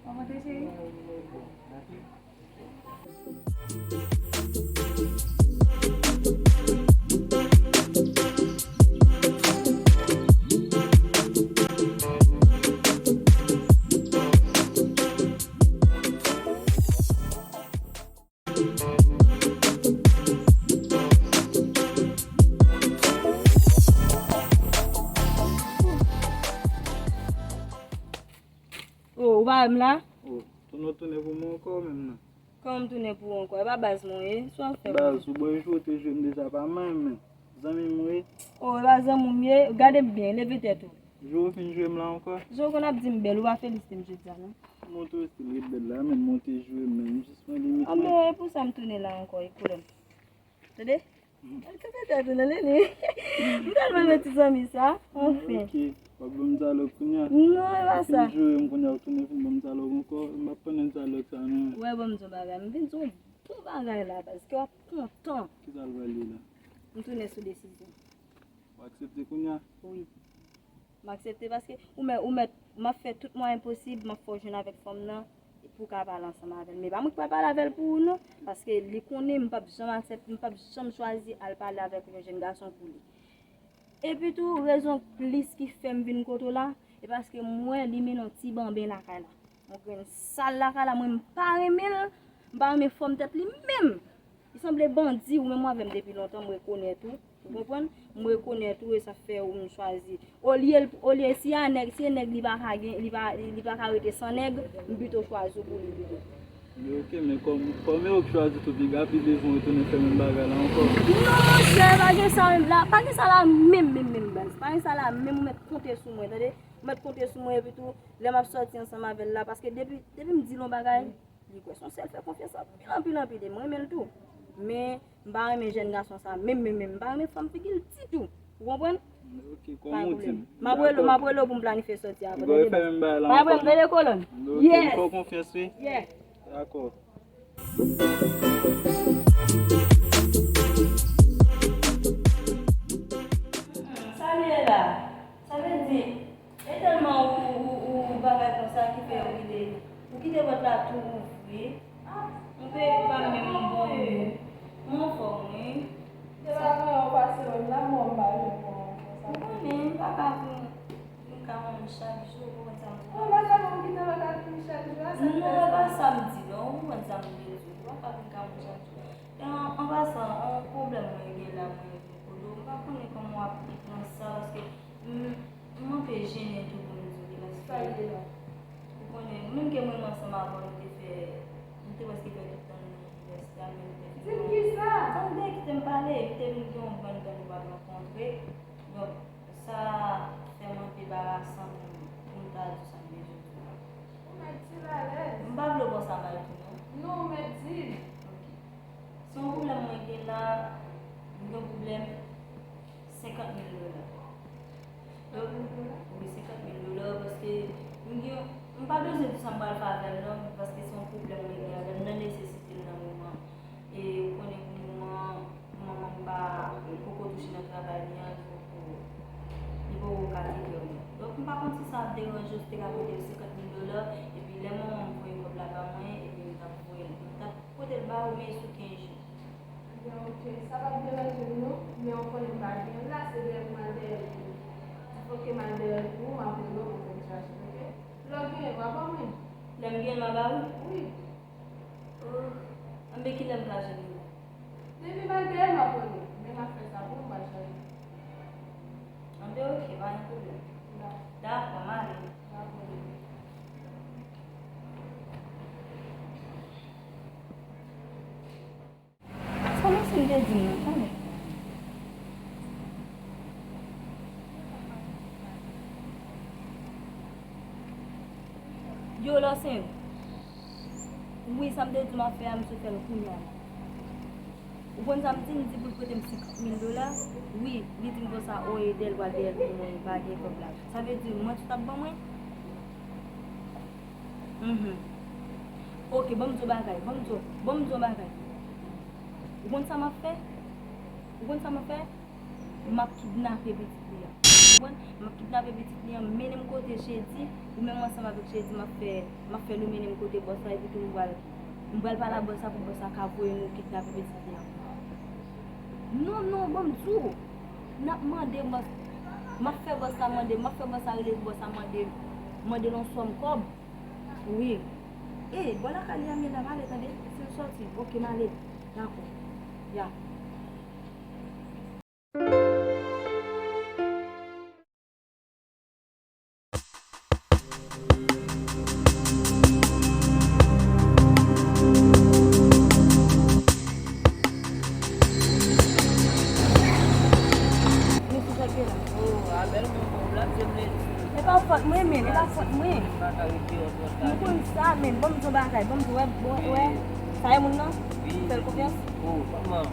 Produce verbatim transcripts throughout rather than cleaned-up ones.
Kòman te, cheri? Oh, ou pa wè m la? Oh, tounen, tounen pou mwen ankò menm nan. Kòman m tounen pou ou ankò? E pa baz mwen ye? Sa w ap fè? Baz, ou bon, e jwe w te jwe m deja pa mal, men zanmi m ou ye. Oh, e pa zanmi m ye? Gade m byen, leve tèt ou. Jwe w fin jwe m la ankò. Jan w konn ap di m bèl, ou pa felisite m jodi a non. Montre w estil ret bèl la, men montre jwe m, men m jis pran limit mwen. Anben, e pou sa m tounen la ankò, e koulè m. Tande? Kaka tèt ou nan lili. M tèlman renmen ti zanmi sa. Anfen. Ok. W ap ban m dyalòg kounye a? Non, e pa sa. Fin jwe m kounye a, w tounen vin ban m dyalòg ankò. M p ap konnen dyalòg sa non. Wè, ban m di w bagay. M vin di w bon bagay la, baz. Kè w ap kontan. Kisa l pral ye la? M tounen sou desizyon. W aksepte kounye a? Wi. M aksepte paske ou mèt, ou mèt, m ap fè tout mwayen posib, m ap fè w jwenn avèk fanm nan pou w ka pale ansanm avè l. Men pa mwen ki pral pale avè l pou ou non, paske li konnen m p ap janm aksepte, m p ap janm chwazi al pale avèk yon jèn gason pou li. Epi tou, rezon plis ki fè m vin kote w la, e paske m wè li mennen yon ti banben lakay la. Yon grenn sal lakay la, mwen m pa renmen l, m pa renmen fòm tèt li menm. Li sanble bandi, ou menm w avè m depi lontan, m rekonèt ou. Ou konprann? M rekonèt ou e sa fè ou m chwazi. Olye, olye si a nèg, si e nèg li pa ka gen, li pa, li, li pa ka rete san nèg, m pito chwazi w pou li pito. Men ok, men kòm, kòm e ou k chwazi tou, piga pi devan ou tounen fè menm bagay la ankò. Non, monchè, pa gen sa menm la, pa gen sa la menm, menm, menm, baz. Pa gen sa la menm, ou mèt konte sou mwen, tande? Ou mèt konte sou mwen, epi tou, lè m ap sòti ansanm avè l la, paske depi, depi m di l yon bagay, li kwè. Se yon sèl fè konfyans anpil, anpil, anpil, e m renmen l tou. Men, m pa renmen jèn gason sa, menm, menm, menm. M pa renmen fanm figi l ditou. Ou konprann? Ok, kòm ou di m. M ap rele w, m ap rele w pou m planifye sòti avè w, tande, baz. Pa gen pwoblèm, m rele kolòn. Ok, m fè w konfyans, wi. Yeah. Dakò. Sa l ye la? Sa vle di, e tèlman ou, ou, ou bagay konsa ki fè ou kite, ou kite pòt la tou ouvri. Ah, m kwè pa menm bon, wi. M anfòm, wi. Se pa konn ou pase wè m la, mwen m pa jwenn mwen konsa. Ou konnen, m pa ka vin, vin ka wè m chak jou, ou konprann sa m di w la. Ou pa ka vin kite m pa ka vin chak jou, a sa k fè sa? Non, e pa sa m di non, ou konprann sa m vle di w. Ou pa ka vin ka wè m chak jou. E an, an pasan, yon pwoblèm mwen gen la, mwen vin kote w. M pa konnen kòman w ap pran sa, paske m, m anpe jennen tou pou m di w, paske sa l ye la? Ou konnen, menm ke mwen, mwen ansanm avè w, nou te fè, nou te prèske fè tout tan nou nan inivèsite a, men nou te fè. Di m kisa? Tande, kite m pale, kite m gen yon bann tan nou pa t rankontre. Donk, sa fè m anpe anbarasan pou m, pou m ta di w sa m bezwen di w la. Ou mèt di l alèz. M pa vle w pran sa mal tou non. Non, ou mèt di l. Ok. Se yon pwoblèm mwen gen la, m gen yon pwoblèm senkant mil dola. Donk, wi, senkant mil dola, paske m gen, m pa bezwen di sa m pral fè avè l non, paske se yon pwoblèm mwen gen avè l, m nan nesesite l nan moman. E ou konnen pou moman, manman m pa, poko touche nan travay li an, li poko, li poko ka teke mwen. Donk, m pa konn si sa ap deranje w si te ka prete l senkant mil dola, epi lè manman m voye kòb la ba mwen, epi m t ap voye l, m t ap pote l ba ou, men sou kenz jou. Ebyen, ok, sa p ap deranje m non, men ou konnen m pa gen l la, se dèyè pou m al dèyè l pou ou. Di fòk ke m al dèyè l pou ou, m ap rele w pou m vin chache l, ok? Lè w genyen, w a ban mwen. Lè m genyen, m a ba ou? Wi. Oh, anben kilè m ka jwenn li la? Depi m al dèyè l, m ap rele w. Men m ap fè sa pou ou, m pral chache l. Anben, ok, pa gen pwoblèm. Dakò. Dakò, m ale. Dakò, bebe. Sa Maxime te di m nan, tande. Yo, Lòsen. Wi, sa m te di w m ap fè a, m sot fè l kounye a la. Ou konn sa m di? M di pou l prete m senkant mil dola. Wi, li di m konsa, o, e dèyè l pral dèyè l pou mwen, li pa gen kòb la. Sa vle di, mwen tout ap ban mwen? Mhm. Ok, ban m di w bagay, ban m di w, ban m di w bagay. Ou konn sa m ap fè? Ou konn sa m ap fè? M ap kidnape pitit li a. Ou konprann? M ap kidnape pitit li a, m mennen m kote Jedi, ou menm ansanm avèk Jedi, m ap fè, m ap fè nou mennen m kote bòs la, epi tou m pral, m pral pale a bòs la pou bòs la ka voye nou kidnape pitit li a. Non, non, ban m di w. N ap mande bòs, m ap fè bòs la mande, m ap fè bòs la rele pou bòs la mande, mande l yon sòm kòb. Wi. E, bò lakay li a m ye la, m ale tande. Si l sòti, ok, m ale. Dakò. Ya. Men ki sa k gen la? Oh, a bèl moman w la, se m lè di. E pa fòt mwen, men, e pa fòt mwen. M pa ka ret deyò twòp ta. M konn sa, men, ban m di w bagay, ban m di w, wè, bon, wè, sa e moun nan? Wi. Fè l konfyans? Oh, kòman?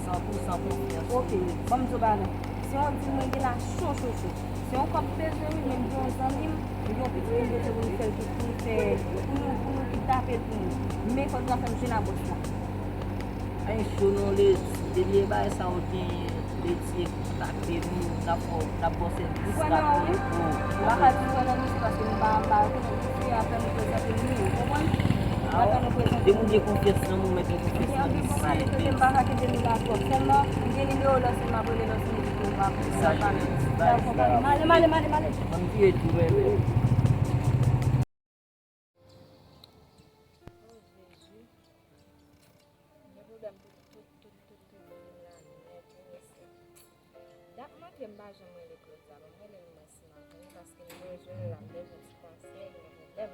San pou san konfyans. Ok, ban m di w bagay. Se yon dil mwen gen la cho, cho, cho. Se yon kòb m bezwen, wi, men m gen yon zanmi m, li gen yon pitit pou m bezwen pou nou fè l, pou nou fè, pou nou, pou nou kidnape l pou nou. Men fòk nou ta fè m jwenn a bòs la. Ay, cho non, Ledi. Depi e bagay sa yo genyen, Ledi e kontakte nou, n ap fè, n ap ba w sèvis rapid. Ou kwè nan ou, wi. M pa ka di m kwè nan misye paske m pa, m pa konnen misye, apre nou prezante nou, ou konprann? M pa tann nou prezante nou. Depi w gen konfyans nan mwen, mete konfyans nan misye. Gen anpil bon kalite, m pa ka kenbe nou la twòp. Sèlman, m gen nimewo Lòsine, m ap rele Lòsine epi tou m ap, m ap pale. Dakò, m ale, m ale, m ale, m ale. Ban m vire tou, bebe. Oh, Jezi. Gen pwoblèm pou tout, tout, tout, tout moun la nèt, wi, mesye. Dat manke m pa janm rele Claudia, ban m rele l mwen si m ap vini, paske m bezwen l la, m bezwen ti konsèy, m gen pwoblèm.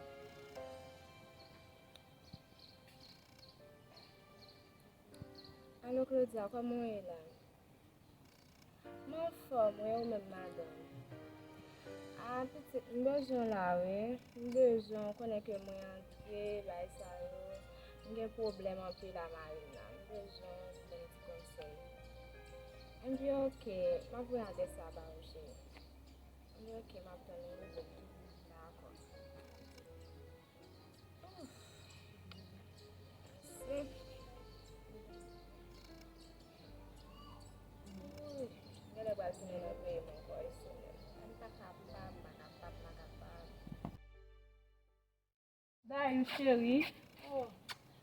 Alo, Claudia, kòman w ye la? M anfòm, wi, ou menm, madanm? A, pitit, m bezwen w la, wi. M bezwen w, konnen ke mwen antre, bagay sa yo. M gen pwoblèm anpil a mari m la. M bezwen w ban m ti konsèy. Anben, oke, m ap voye adrès la ba ou, cheri. Anben, oke, m ap tann ou, wi, bebe. Dakò. Ouf. Mesye. Woy. Genlè pral tounen nan peyi m ankò, e se menm. M pa kapab, m pa kapab, m pa kapab. Dayou cheri. Oh,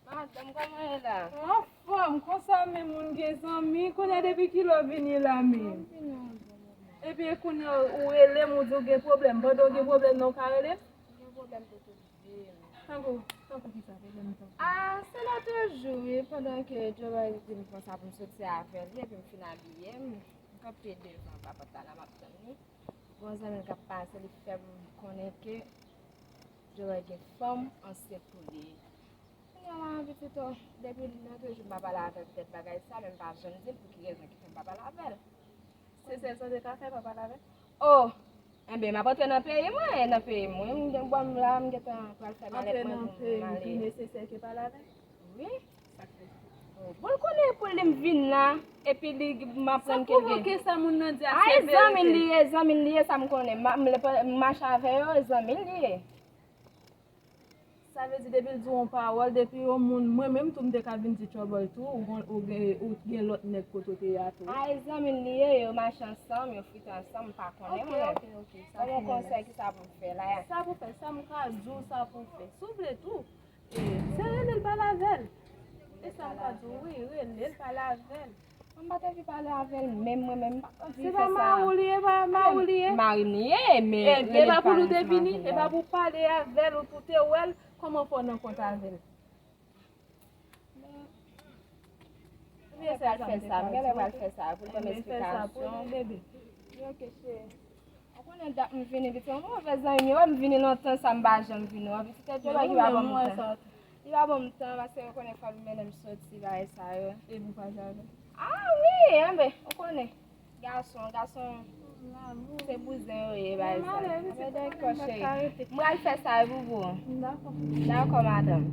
madanm, kòman w ye la? Anfòm, konsa menm moun gen zanmi, kounye a depi kilè w vini la menm? M vini yon bon moman. Epi kounye a ou rele m, ou di w gen pwoblèm. Pandan w gen pwoblèm nan, ou ka rele m? M gen pwoblèm pou tout vi m. Tankou, tankou kisa pwoblèm sa? Ah, se lòt jou, wi, pandan ke Joel di m konsa pou m soti avè li, epi m fin abiye m, m kanpe devan papòt la, la m ap tann li. Gon zanmi l k ap pase, li fè m konnen ke Joel gen fanm ansent pou li. Kounye a la, pitit, oh, depi lòt jou m pa pale avè l poutèt bagay sa, men m pa janm di l pou ki rezon ki fè m pa pale avè l. Se sèl sa w te ka fè, pa pale avè l? Oh! Enben, m ap antre nan peyi mwen, e nan peyi mwen, m gen bò m la, m gentan pral fè malèt mwen pou m ale. Antre nan peyi, pi nesesè ke pale avè l? Wi. Sa k fè? Oh, bon, l konnen pou li m vin la, epi li, m aprann ke l gen. Sa pwovoke sa moun nan di a se verite. Ay, zanmi l li ye, zanmi l li ye, sa m konnen. M, m, m mache avè yo, zanmi l li ye. Sa vle di depi l di w yon pawòl, depi yon moun, mwen menm tou m te ka vin di Trouble tou, ou gon, ou gen, ou gen lòt nèg kote w te ye a tou. Ay, zanmi l li ye, yo mache ansanm, yo frite ansanm, m pa konnen mwen. Ok, ok, ok, sa fini. Ban m yon konsèy, kisa pou m fè la? Sa pou fè, sa m ka di w, sa pou fè. Si w vle tou, e, se rele l pale avè l. E sa m ka di w, wi, rele l pale avè l. Mwen m pa t anvi pale avè l menm, mwen menm, m pa t anvi fè sa. Se pa mari w li ye, pa mari w li ye? Mari m li ye, men rele l pa nan sa m ap vin la. Ebyen, e pa pou nou te vini, e pa pou pale avè l ou pou te wè l, kòman fè w nan kont avè l? M genlè pral fè sa, m genlè pral fè sa, pou l ban m esplikasyon. Ebyen, fè sa pou li, bebe. Yo, ok, cheri. Ou konnen dat m vini, pitit, yon move zanmi m, yo, m vini lontan sa m pa janm vini, wè, pitit, e Joel ki pa ban m tan. Li pa ban m tan, paske ou konnen fò l mennen m soti, bagay sa yo. Epi ou pa jalouz? Ah wi, enben, ou konnen. Gason, gason, se bouzen yo ye, bagay sa yo. Enben, dakò, cheri. M pral fè sa, wi, boubou. Dakò. Dakò, madanm.